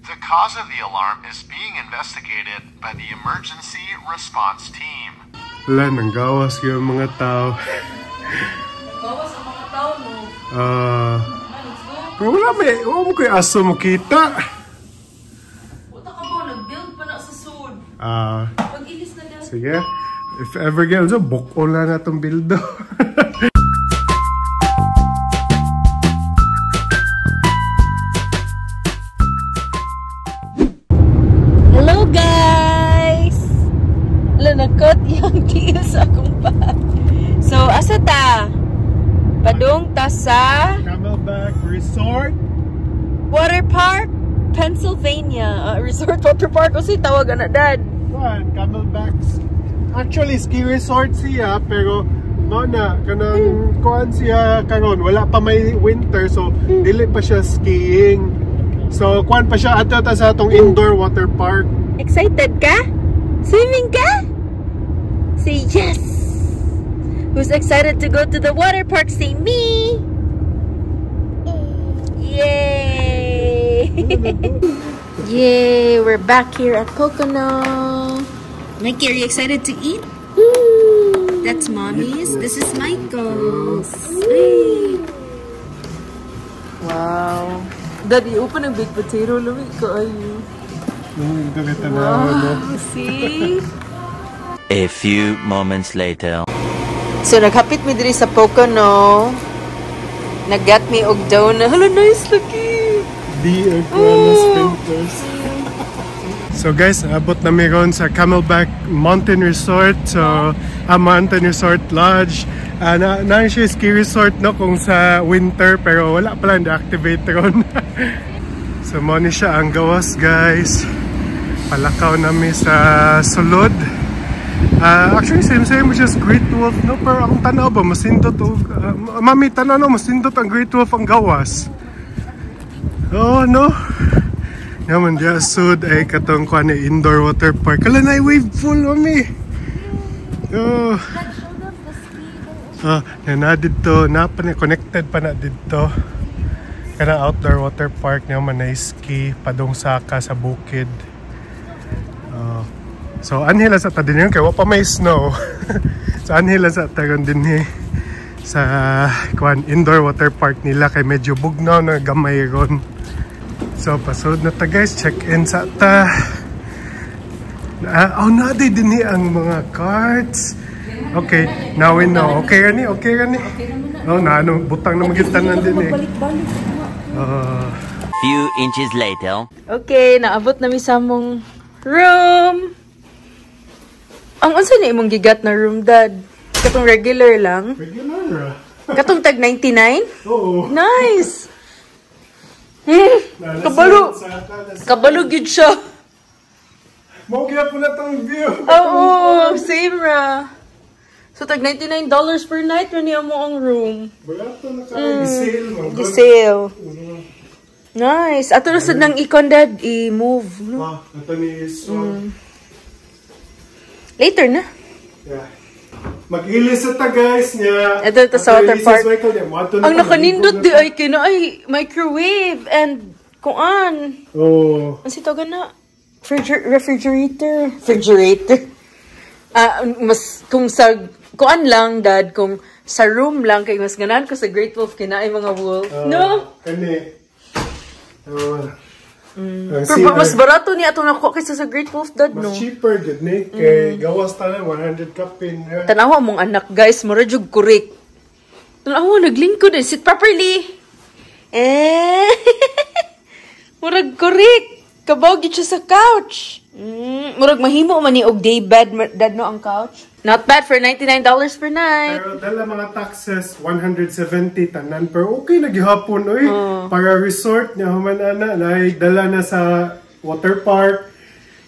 The cause of the alarm is being investigated by the emergency response team. Wala, nanggawas yung mga tao. Gawas ang mga tao, no? Ah, Let's go. pero wala may, wala mo ko'y aso mo kita. Puta ka mo, nag-build pa na sa sud. Ah, Pag-ilis na dad. Sige. If ever get, so, book na na itong bildo. Hello guys! Wala, nag-cut yung tiil sa akong paa. So, asa ta? Padung ta sa Camelback Resort. Water Park, Pennsylvania. Resort Water Park. O si tawag na, dad. Kuan, Camelbacks. Actually, ski resort siya, pero no na, kanang kuan siya karon wala pa may winter, so dili pa siya skiing. So, kuan pa siya ato ta sa atong indoor water park. Excited ka? Swimming ka? Say yes! Who's excited to go to the water park? Say me! Yay! Yay! We're back here at Pocono. Mikey, are you excited to eat? That's mommy's. This is Michael's. Hey. Wow. Daddy, open a baked potato. Lumi ko ayo. Wow, see? A few moments later. So, naghapit mi diri sa Pocono. Nag-get me og donut. Hello, nice looking. Di oh. Sprinklers. So guys, abot na mi ron sa Camelback Mountain Resort. So, Mountain Resort Lodge. Na siya ski resort no kung sa winter, pero wala pala na-activate ron. So mo ni siya ang gawas guys. Palakaw nami sa sulod. Actually same same which is Great Wolf no, pero ang tanaw ba masindot og mami tanaw no masindot ang Great Wolf ang gawas. Oh no. Yaman diya sud ay katong kuan ni indoor water park. Kala na wave pool mami. Oh. Ah, na didto na pa ni connected pa na didto. Kana outdoor water park niya man na ski padung saka sa bukid. So anhi lang sa ta din yun kay wa pa may snow. So anhi lang sa ta ron dinhi sa kuan indoor water park nila kay medyo bugnaw na gamay ron. So pasod na ta guys, check in sa ta. Oh na di dinhi ang mga carts. Okay, now we know. Okay rani, okay rani. Oh na ano butang na magitan din eh. Few inches later. Okay, naabot na mi sa among room. Ang unsa ni imong gigat na room, dad? Katong regular lang? Regular. Katong tag 99? Oo. Nice. Kabalo. Kabalo gyud siya. Mao gyud na tong view. Oo, same ra. So tag $99 per night ra niya mo ang room. Barato na kay sale man. Gi-sale. Nice. Ato na sad nang ikon dad i-move. No? Ah, ato ni is Later na. Yeah. Mag-ilis sa ta guys niya. Ito ito sa water park. Ang Ang nakanindot di ay kina ay microwave and kuan. Oh. Ang sitagan na refrigerator. Refrigerator. Mas kung sa kuan lang dad, kung sa room lang kay mas ganahan ko sa Great Wolf kina ay mga wolf. No? Kani. Pero mas barato niya atong nakuha kaysa sa Great Wolf dad, no? Mas cheaper gud ni kay gawas tanan 100 kapin. Tanawa mong anak guys, mura jud kurik. Tanawa naglingkod eh, sit properly. Eh. Murag kurik. Kabaw gid siya sa couch. Murag mahimo man ni og day bed dad no ang couch. Not bad for $99 per night. Pero dala mga taxes 170 tanan pero okay na gihapon oy. Para resort niya human ana like dala na sa water park.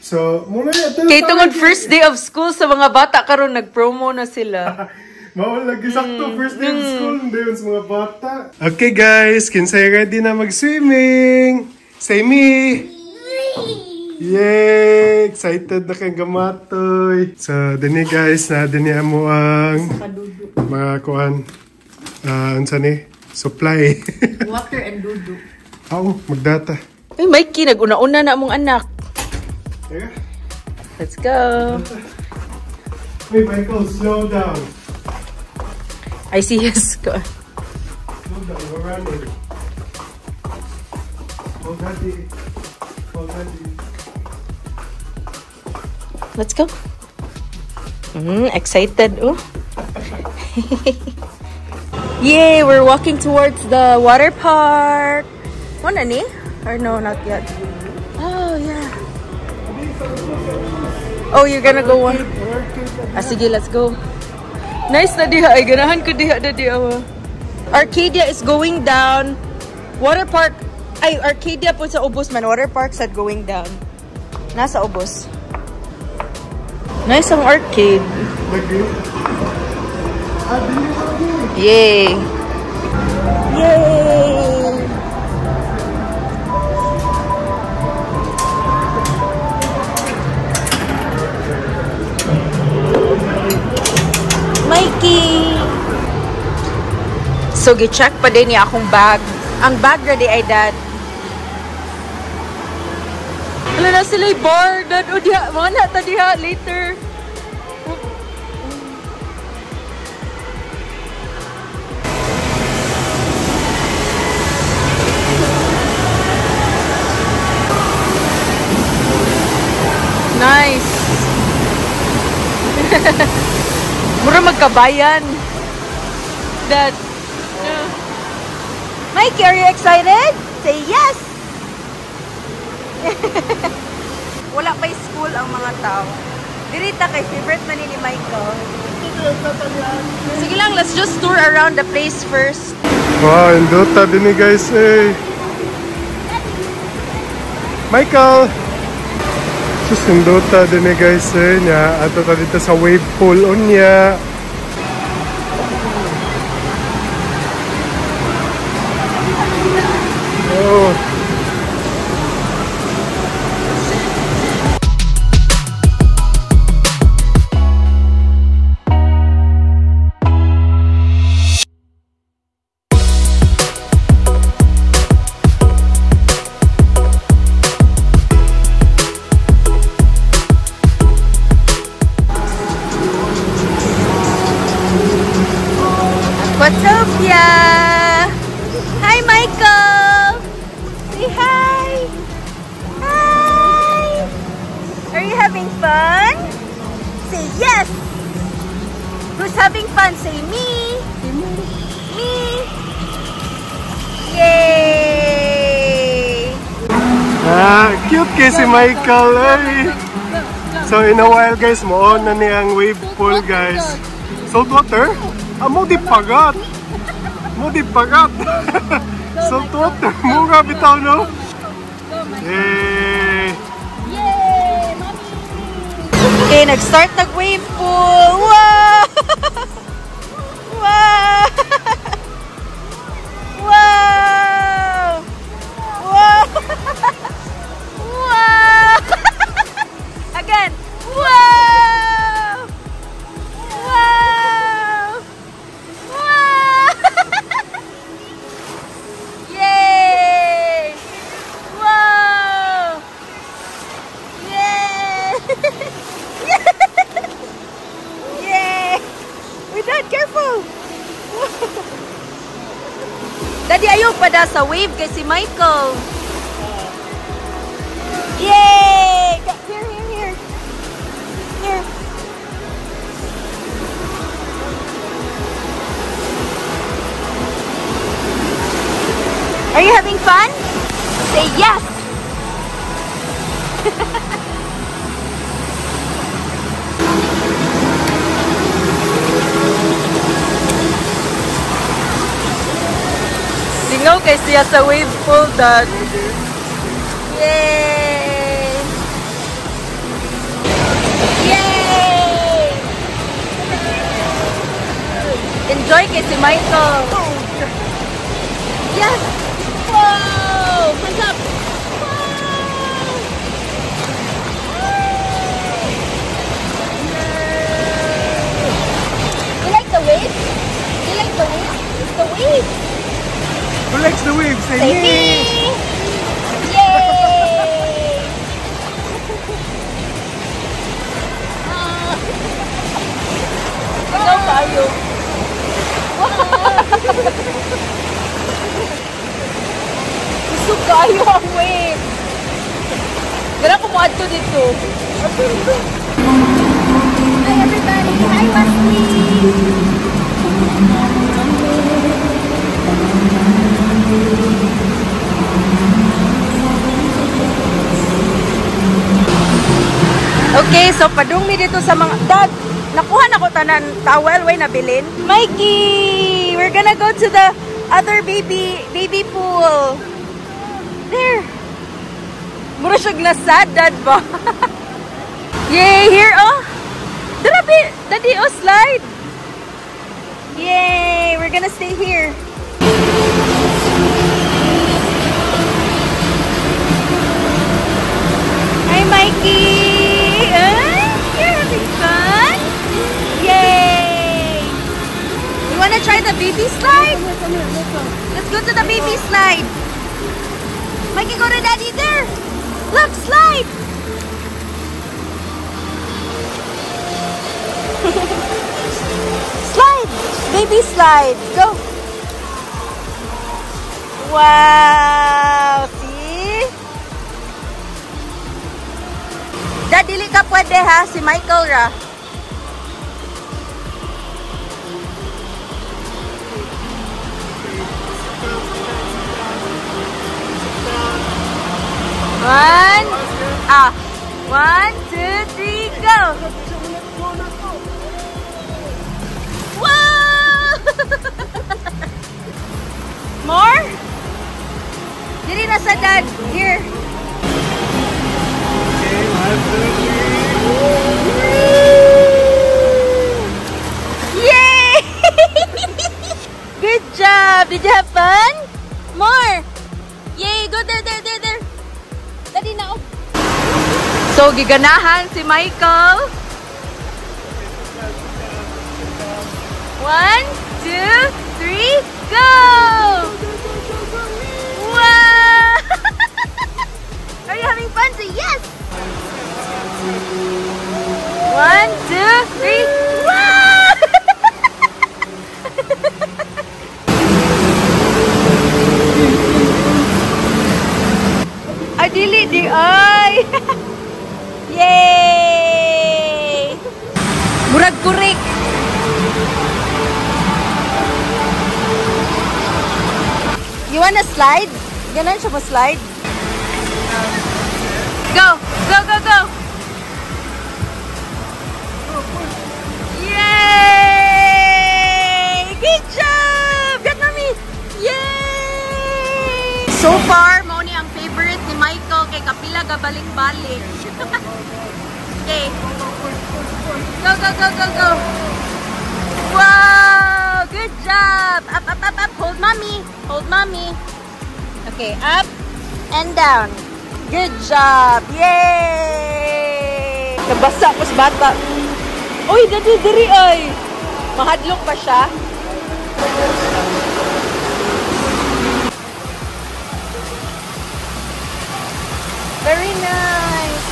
So muna na Kay tungod first day of school sa mga bata karon nagpromo na sila. Mao lagi sakto first day of school dayon sa mga bata. Okay guys, kinsay ready na mag-swimming? Say me. Yay! Excited na kang gamatoy. So, dini guys, na dini mo ang mga kuan. Unsa ni? Supply. Water and dudu. Oo, magdata. Ay, Mikey, nag-una-una na among anak. Yeah. Let's go. Wait, Michael, slow down. I see his go. Slow down, we're running. Hold daddy. Hold daddy. Let's go. Excited, oh. Yay, we're walking towards the water park. Wala ni? Or no, not yet. Oh, yeah. Oh, you're gonna go one. Ah, sige, let's go. Nice na diha. Ay, ganahan ko diha na diha. Arcadia is going down. Water park. Ay, Arcadia po sa ubos man. Water park said going down. Nasa ubos. Nice ang arcade. Yay! Yay! Mikey! So, gi-check pa din niya akong bag. Ang bag ready ay dad. Wala na sila yung bar. Dad, o diha. Mga na ta diha later. Nice. Mura magkabayan. Dad. Mikey, are you excited? Say yes! Wala pa'y school ang mga tao. Dirita kay favorite man ni Michael. Sige lang, let's just tour around the place first. Wow, indota din ni guys eh. Michael! Just indota din ni guys eh. Nya, ato ta dito sa wave pool unya. Oh. Aquatopia! Hi, Michael! Say hi! Hi! Are you having fun? Say yes! Who's having fun? Say me! Me! Yay! Ah, cute kay si Michael eh. So in a while guys, mo-on na niya ang wave pool guys. Salt water? Ah, mo di pagat. Mo di pagat. Salt water. Mura bitaw no? Yay! Yay! Mommy! Okay, nag-start nag wave pool. Wow! Wow! Wow! Wow! Wow! Again. Wow! Wow! Wow! Yay! Wow! Yay! Yay! Wait, Dad, careful! Daddy, ayaw pa da sa wave kay si Michael. Yay! Here, here, here. Here. Are you having fun? Say yes! Singaw kay siya sa wave pool, Dad. Yay! Yay! Enjoy kay si Michael. Yes! Whoa! Hands up! Whoa! You like the wave? You like the wave? It's the wave! Who likes the wave? Say, Say me! me! Yay! Gana ko mo adto dito. Hi everybody! Hi Wesley! Okay, so padung mi dito sa mga dad. Nakuha na ko tanan towel way nabilin. Mikey, we're gonna go to the other baby pool. There. Mura siya nasad, dad ba? Yay, here oh. Dara daddy oh slide. Yay, we're gonna stay here. Hi Mikey. You're having fun? Yay! You wanna try the baby slide? Let's go to the baby slide. Mikey, go to daddy there. Look, slide. Slide, baby slide. Go. Wow! See? Dad, dili ka pwede ha. Si Michael ra. One, 1, 2, 3, go! Wow! More? Dili na sa dad. Here. Okay, 1, 2, 3. Yay! Good job! Did you have fun? More! Yay! Go there, there, there, there! Dali na, oh. So, giganahan si Michael. 1, 2, 3, go! Wow! Are you having fun? Say yes! 1, 2, 3, wow! Ay, dili, di, ay! Yay! Murag kurik! You wanna slide? Ganon siya mo slide? Go! Go, go, go! Yay! Good job! Get mommy! Yay! So far, mao ni ang favorite ni Michael kay kapila gabalik-balik. Okay. Go, go, go, go, go! Wow! Good job! Up, up, up, up! Hold mommy! Hold mommy! Okay, up and down. Good job! Yay! Nabasa ko sa bata. Uy, dadi diri ay. Mahadlok pa siya. Very nice.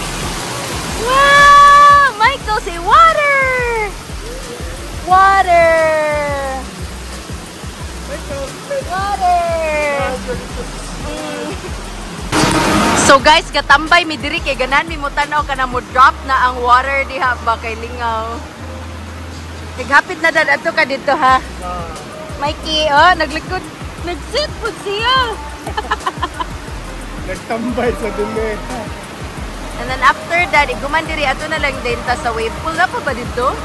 Wow! Michael, say water! Water! Water! So guys, katambay mi diri kay ganan mi mo tan-aw kana mo drop na ang water diha ba kay lingaw. Naghapit na dad adto ka dito ha. Mikey, oh, naglikod, nagsit pud siya. Nagtambay sa dumi. And then after that, iguman diri ato na lang din ta sa wave pool na pa ba dito?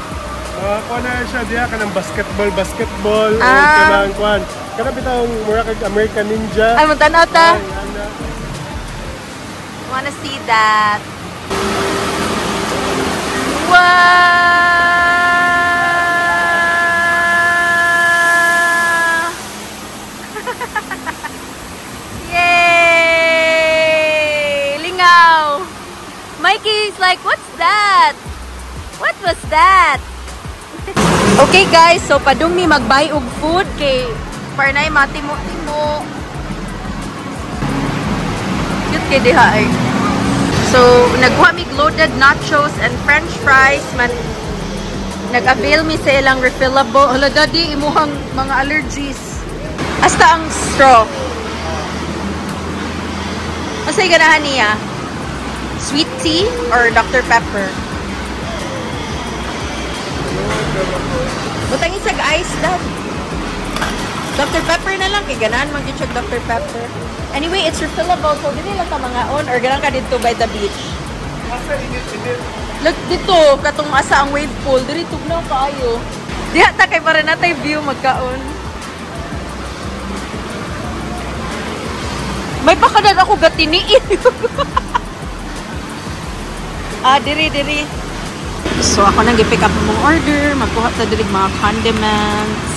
Kuha na siya diha kanang basketball, o kanang kuan. Kana bitawng mura kag American Ninja. Ay, mo tan-aw ta. Wanna see that? Wow! Yay! Lingaw! Mikey's like, what's that? What was that? Okay guys, so padung mi mag-buy og food kay parnay matimo-timo. Cute kay diha ay. So, nagkuha mig loaded nachos and french fries man. Nag-avail mi sa ilang refillable. Hala daddy, imuhang mga allergies. Hasta ang straw. Masay ganahan niya. Sweet tea or Dr. Pepper? Butang isag ice, Dad. Dr. Pepper na lang. Kay ganahan man gyud siya Dr. Pepper. Anyway, it's refillable. So, dili lang ka mangaon or ganahan ka dito by the beach. Asa init-init? Look dito, katong asa ang wave pool. Diri tugnaw kaayo. Diha ta kay para natay view magkaon. May pakadan ako gatiniin. Ah, diri diri. So ako nang gi-pick up mong order, magkuha ta diri mga condiments.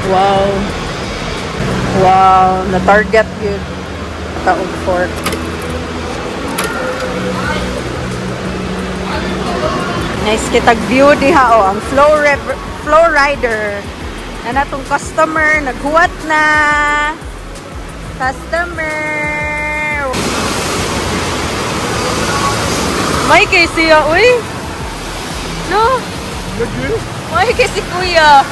Wow. Wow, na-target yun. Taog fork. Nice kitag view diha oh, ang flow rider. Na natong customer naghuwat na. Customer. May kay siya, uy. No. May kay si kuya.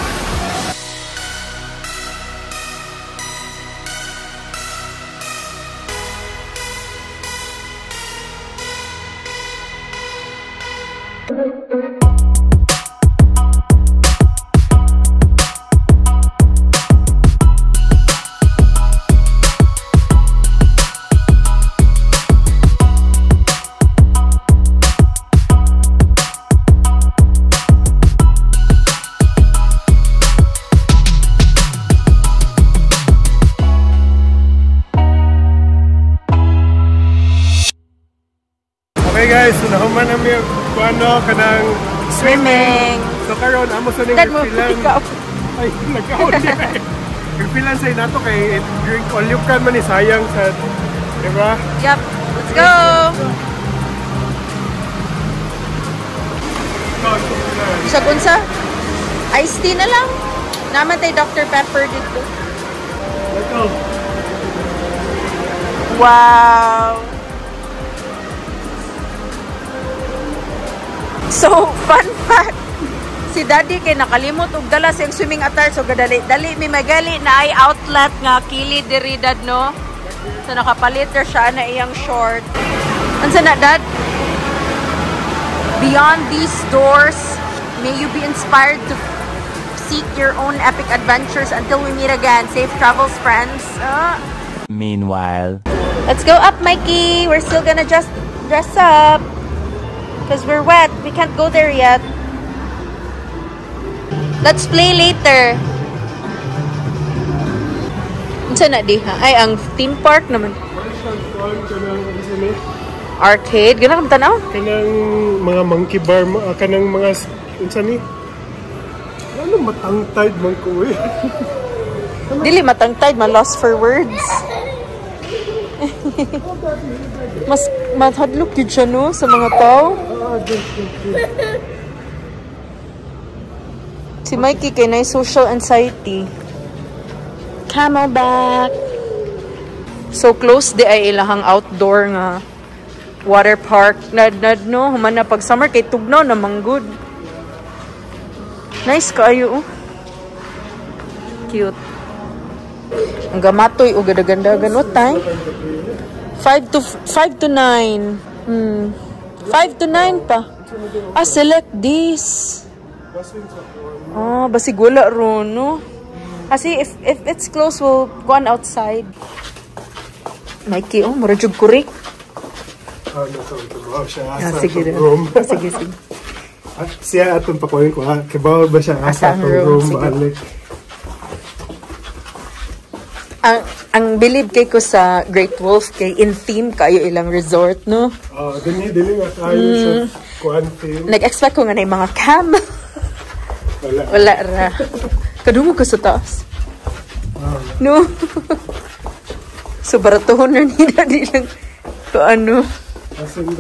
Okay guys, so nahuman na mi kuano kanang swimming. So karon amo sa ning refilan. Ay, nagkaon niya. Refilan sa inato kay drink all you can man ni sayang sa, di ba? Yep, let's go. Sa unsa? Iced tea na lang. Naman tay Dr. Pepper dito. Let's go. Wow. So, fun fact, si Daddy kay nakalimot og dala sa swimming attire, so gadali dali mi magali na ay outlet nga kili diri dad no. So nakapalit ra siya na iyang short. Unsa na dad? Beyond these doors, may you be inspired to seek your own epic adventures until we meet again. Safe travels, friends. Meanwhile, let's go up, Mikey. We're still gonna just dress up. Because we're wet. We can't go there yet. Let's play later. Unsa na diha? Ay, ang theme park naman. Arcade. Gana kang tanaw? Kanang mga monkey bar, kanang mga, unsa ni? Ano matangtide man ko eh. Dili matangtide, ma lost for words. Mas mathadlok yun siya no sa mga tao. Si Mikey kay na social anxiety. Camelback. So close di ay ilahang outdoor nga water park. Nad no, human na pag summer kay tugnaw na manggod. Nice kaayo oh. Cute. Ang gamatoy o gadagandagan. What time? 5 to 9. 5 to 9 pa. Ah, select this. Oh, basig wala ron, no? Kasi if it's close, we'll go on outside. Mikey, oh, mura jud kurik. Ah, Ah, sige room. Sige, sige. Siya atong pakuin ko, ha? Kibaw ba siya asa atong room, balik? Ang believe kay ko sa Great Wolf kay in theme kayo ilang resort, no? Oh, dili nga kayo sa kuan theme. Nag-expect ko nga na yung mga cam. Wala. Wala ra. Kadungog ko sa taas. No. So baratuhon na nila di lang to ano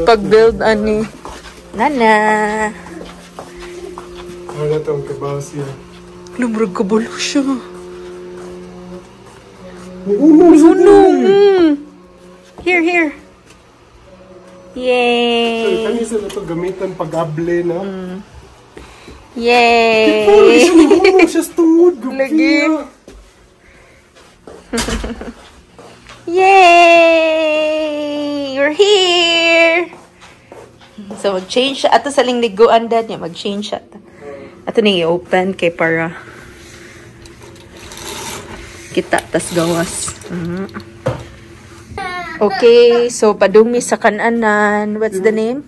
pag-build ani. Nana. Wala tong kabaw siya. Lumrog ka bulo siya. Uno. Here, here. Yay! So, kani sa ito gamitan pag-able, no? Yay! Uno siya sa tungod. Lagi. Yay! You're here! So, mag-change siya. Ato sa lingliguan, Dad niya. Mag-change siya. Ato nang i-open kay para kita tas gawas. Okay, so padumi sa kananan. What's the name?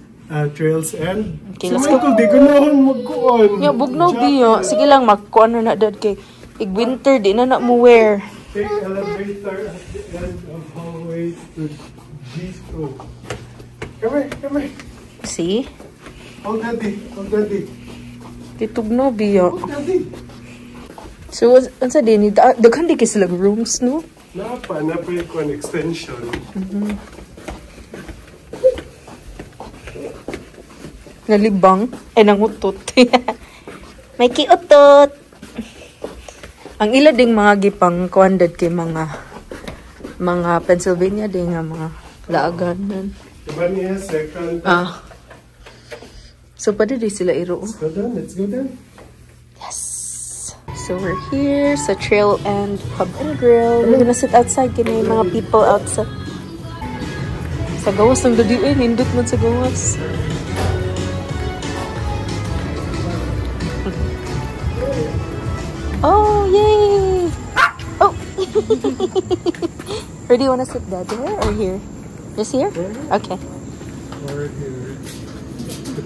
Trails End. Okay, Si let's go. Michael, di ganahan magkuan. Ya, bugnaw biya. Sige lang, magkuan na na, Dad, kay ig winter, di na na mo wear. Take elevator at the end of hallway to G2. Come here, come here. See? Hold Daddy, hold Daddy. Titugnaw biya. Hold Daddy. So, unsa din ni daghan di kay sila rooms, no? Napa yung kuan extension. Nalibang. Ay, nangutot. May kiutot. Ang ila ding mga gipang kuan, Dad, kay mga Pennsylvania ding nga mga laaganan. Diba niya, second. Ah. So, pwede di sila iro. Let's go down, let's go down. Yes. So, we're here sa Trail End Pub and Grill. We're gonna sit outside. Kaya may mga people outside. Sa gawas ng dadi. Eh, nindot man sa gawas. Oh, yay! Oh! Where do you want to sit, Dad? There or here? Just here? Okay. Or here.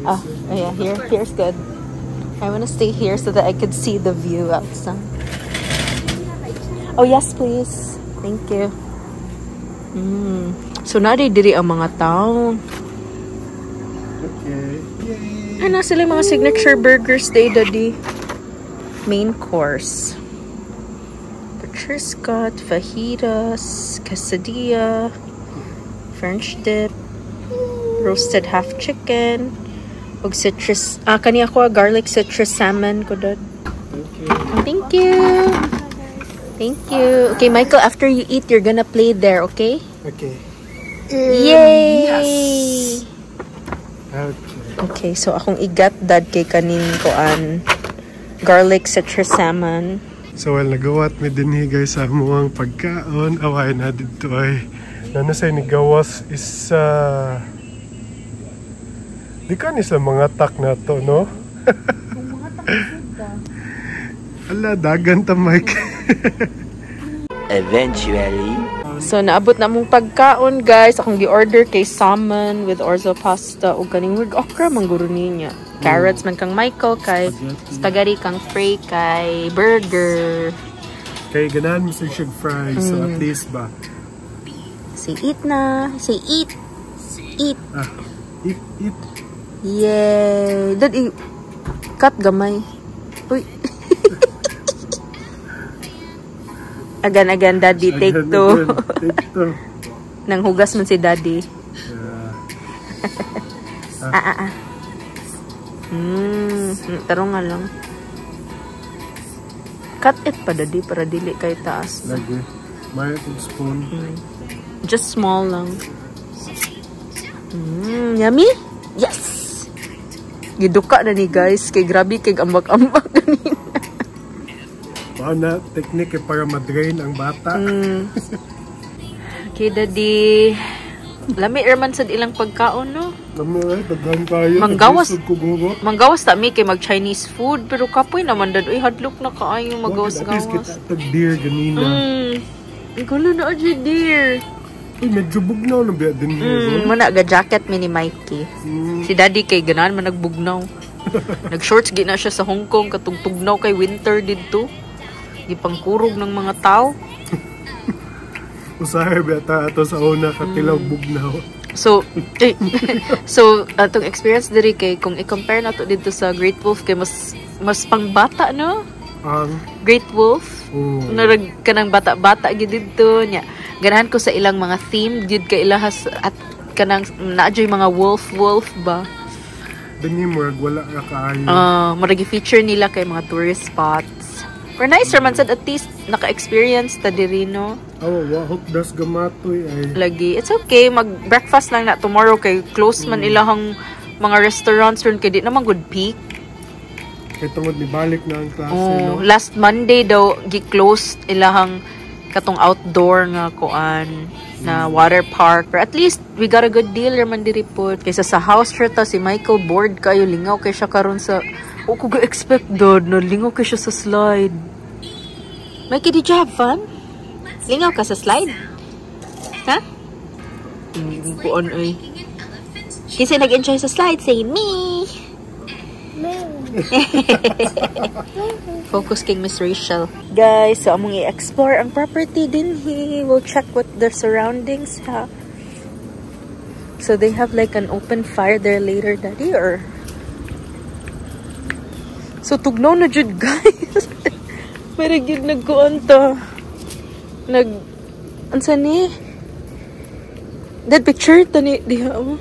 Oh yeah, here. Here's good. I want to stay here so that I could see the view outside. Oh, yes, please. Thank you. So, naa diri ang mga tao. Okay. Yay! Ano sila yung mga signature burgers day, Daddy? Main course. Butterscotch, fajitas, quesadilla, French dip, roasted half chicken, ug citrus, kani ako, garlic citrus salmon ko, Dad. Okay. Thank you. Thank you. Okay, Michael, after you eat, you're gonna play there, okay? Okay. Yay! Yes! Okay. Okay, so akong igat, Dad, kay kaning kuan garlic citrus salmon. So, well, nagawat mi dinhi guys sa amuang pagkaon. Away na dito ay nanasay ni gawas isa di ka ni sa mga tak na to, no? Ala, dagan ta, Mike. Eventually. So, naabot na mong pagkaon, guys. Akong gi-order kay salmon with orzo pasta ug kaning with okra mangguro niya. Carrots man kang Michael, kay spaghetti kang Frey, kay burger. Kay ganahan mo sa siyang fries, so at least ba? Say eat na. Say eat. Eat. Ah, eat, eat. Yay! Dad, cut gamay. Uy. Again, again, Daddy. Take Again, two. again. Take two. Nang hugas man si Daddy. Yeah. Ah, ah, ah. Tarong nga lang. Cut it pa, Daddy, para dili kay taas. Lagi. May spoon. Just small lang. Yummy? Yes! Giduka na ni guys. Kay grabe kay ambak-ambak ganina. Baka na technique eh, para ma-drain ang bata. Okay, Daddy. Lami erman sad ilang pagkaon, no? Lami eh, daghan tayo. Manggawas. Naglisod ko guro. Manggawas ta mi kay mag Chinese food pero kapoy naman dad. Uy, hadlok na kaayo At least magawas-gawas. kita tag deer ganina. Gulo na adyo dear. Uy, medyo bugnaw na biya din Muna ga jacket mi ni Mikey. Si Daddy kay ganahan man nagbugnaw. Nag-shorts gina siya sa Hong Kong katong tugnaw kay winter didto. Gipangkurog ng mga tao. Usahay biya ta ato sa una katilaw bugnaw. So, eh, so atong experience diri kay kung i-compare nato didto sa Great Wolf kay mas pangbata, no? Ang Great Wolf. Oh. Narag kanang bata-bata gid didto nya. Ganahan ko sa ilang mga theme gid kay ilahas at kanang naadyoy mga wolf wolf ba. Dini murag wala ra kaayo. Murag feature nila kay mga tourist spots. Pero nice man sad at least naka-experience ta diri, no? Awa, wa hope das gamatoy ay. Lagi. It's okay, mag-breakfast lang na tomorrow kay close man ilahang mga restaurants ron kay di naman good peak. Kay tungod ni balik na ang klase, Oh, no? last Monday daw gi-close ilahang Katong outdoor nga kuan na water park. Or at least we got a good deal raman diri pod. Kaysa sa house ta, si Michael bored kayo, lingaw kay siya karon sa. O ko ga-expect dod no lingaw kay siya sa slide. Mikey, did you have fun? Lingaw ka sa slide? Ha? Kuan ay. Kasi nag-enjoy sa slide, say me. Focus kay Miss Rachel. Guys, so among i-explore ang property dinhi. We'll check what the surroundings have. So they have like an open fire there later, Daddy, or. So tugnaw na jud, guys. Pero gyud nagkuan ta. Nag unsa ni? Dad, picture ta ni diha mo.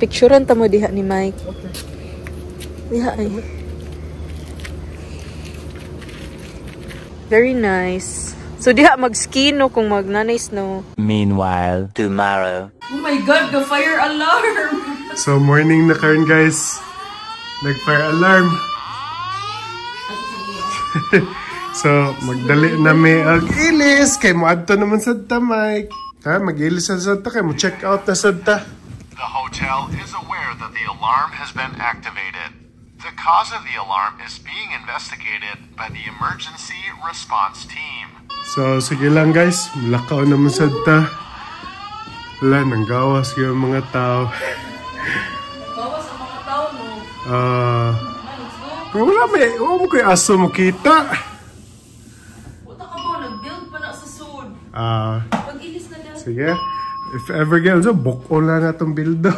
Picturean ta mo diha ni Mike. Okay. Diha ay. Very nice. So diha mag-ski no kung magnanay snow. Meanwhile, tomorrow. Oh my God, the fire alarm. So morning na karon, guys. Nag-fire alarm. So magdali na mi og ilis kay moadto naman sad ta, Mike. Ha, mag-ilis na sad ta kay mo check out na sad ta. The hotel is aware that the alarm has been activated. The cause of the alarm is being investigated by the emergency response team. So sige lang, guys, lakaw naman sad ta. Wala nang gawas yung mga tao. Gawas ang mga tao no. Ah, Let's go. pero wala may, wala mo ko'y aso mo kita. Puta ka ba, nag-build pa na sa sud. Ah, Pag-ilis na dad. Sige. If ever get so, book na na tong bildo.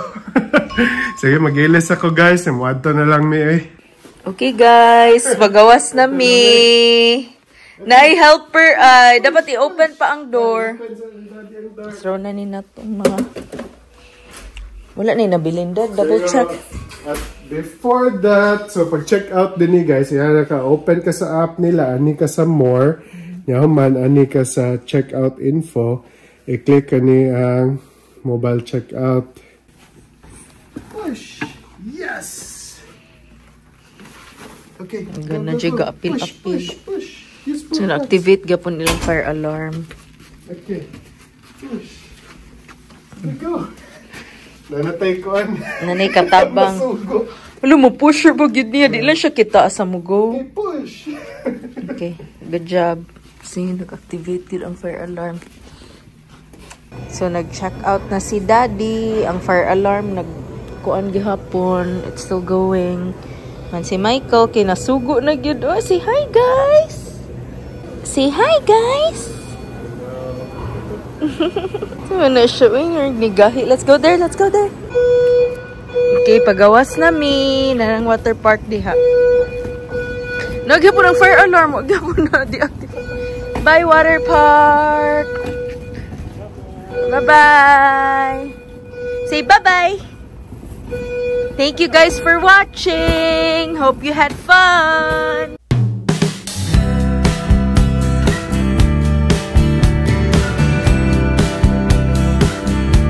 Sige, mag-ilis ako, guys. Muadto na lang mi eh. Okay guys, pagawas na mi. Naay helper ay dapat i-open pa ang door. Throw na ni natong mga. Wala na yung nabilin, Dad. Double check. At before that, so pag check out din ni guys, yan ka open ka sa app nila, ani ka sa more, man ani ka sa checkout info, i-click ka ni ang mobile checkout. Push. Yes. Okay. Ang ganda, go, go. Apil, Push, apil. push, push. Use So, both hands. na-activate gapon ilang fire alarm. Okay. Push. Go. Nanatay ko an. Nanay katabang. Masugo. Alam mo, pusher ba gyud niya? Di lang siya kita sa mo go. Okay, push. Okay, good job. See, nag-activate yun ang fire alarm. So, nag-check out na si Daddy. Ang fire alarm, nag-kuan gihapon. It's still going. Man si Michael, kinasugo na gyud. Oh, say hi, guys! Say hi, guys! So, na siya. Uy, nigahi. Let's go there, let's go there. Okay, pagawas na mi. Narang water park diha. Nagyapon ang fire alarm. Nagyapon na deactivate. Bye, water park. Bye-bye. Say bye-bye. Thank you guys for watching. Hope you had fun.